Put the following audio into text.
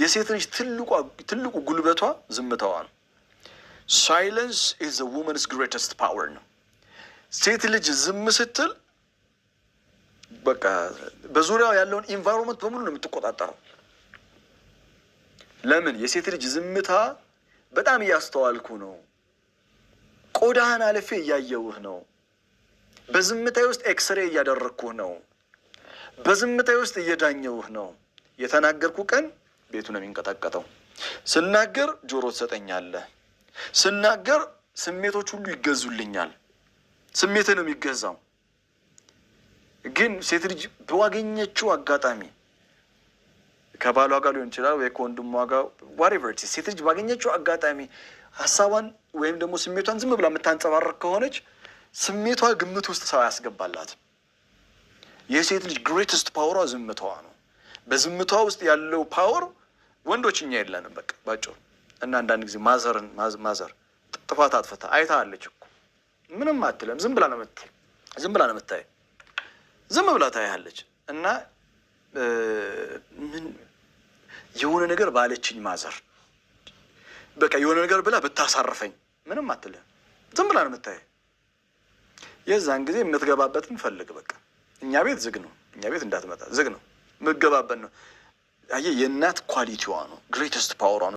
የሴት ልጅ ትልቁ ጉልበቷ ዝምታዋ ነው። Silence is woman's greatest power ነው። ሴት ልጅ ዝም ስትል በቃ በዙሪያው ያለውን environment በሙሉ ነው የምትቆጣጠረው። ለምን? የሴት ልጅ ዝምታ በጣም እያስተዋልኩ ነው፣ ቆዳህን አልፌ እያየውህ ነው፣ በዝምታዬ ውስጥ ኤክስሬ እያደረግኩህ ነው፣ በዝምታዬ ውስጥ እየዳኘውህ ነው። የተናገርኩ ቀን ቤቱ ነው የሚንቀጠቀጠው። ስናገር ጆሮ ትሰጠኛለህ። ስናገር ስሜቶች ሁሉ ይገዙልኛል። ስሜትህ ነው የሚገዛው። ግን ሴት ልጅ ባገኘችው አጋጣሚ ከባሏ ጋር ሊሆን ይችላል ወይ ከወንድሟ ጋር፣ whatever፣ ሴት ልጅ ባገኘችው አጋጣሚ ሀሳቧን ወይም ደግሞ ስሜቷን ዝም ብላ የምታንጸባርቅ ከሆነች ስሜቷ ግምት ውስጥ ሰው አያስገባላት። የሴት ልጅ greatest power ዋ ዝምታዋ ነው። በዝምታዋ ውስጥ ያለው power ወንዶች እኛ የለንም። በቃ ባጭሩ። እና አንዳንድ ጊዜ mother ን mother ጥፋት አጥፍታ አይታለች እኮ፣ ምንም አትልም። ዝም ብላ ነው የምታይ፣ ዝም ብላ ታያለች። እና ምን የሆነ ነገር ባለችኝ mother፣ በቃ የሆነ ነገር ብላ ብታሳርፈኝ፣ ምንም አትልም። ዝም ብላ ነው የምታይ። የዛን ጊዜ የምትገባበትን ፈልግ። በቃ እኛ ቤት ዝግ ነው። እኛ ቤት እንዳትመጣ፣ ዝግ ነው። የምትገባበት ነው። አየህ፣ የእናት quality ዋ ነው፣ greatest power ዋ ነው።